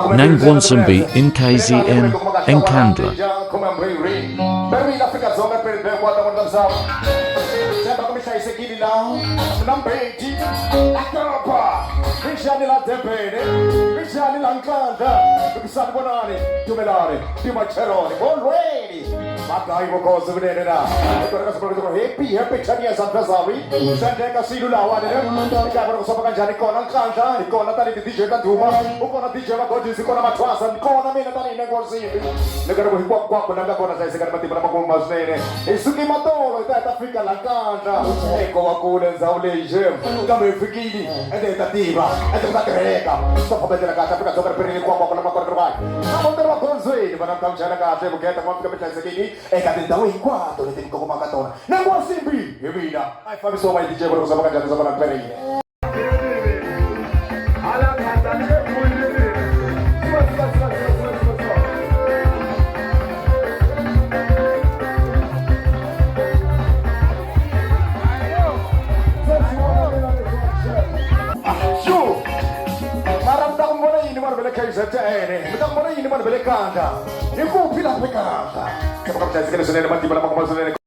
Nangwansimbi in KZN, Nkandla. Magayi bukhosi kunene na happy happy 10 years anniversary sendeka silu lawa ne ikabona kusoma kanjani kona Nhlanhla ikona tani DJ Kanduma ukona DJ Magodisi ikona Mathwasa ikona mina tani nenkosimbi nikana ku hinkwako kwako la nga kona hlayisekani matimba lama kuma swinene hi suke matolo hi ta hi ta fika la Nkandla eko kule ndzhawu leyi je kambe hi fikile ende hi ta tiva ende ku ta tirheka swa fambetela kahle Afrika Dzonga ri perile hinkwako kwako lama kona ri vanhu vamotere va gondzweni vana ka mchana kahle vukheta ku va fika mi hlayisekile eka tindhawu hinkwato leti mi kongomaka tona nangu wa simbi hi mina a yi fambisiwa va yi DJ vona ku swa kanjhani swa vona perile. Mara mi ta ku vona yini vanhu va le KZN mi ta ku vona yini vanhu va le Kandla hi kuphi lapha eKandla ka mi hlayisekile swinene matimba lama kuma swinene.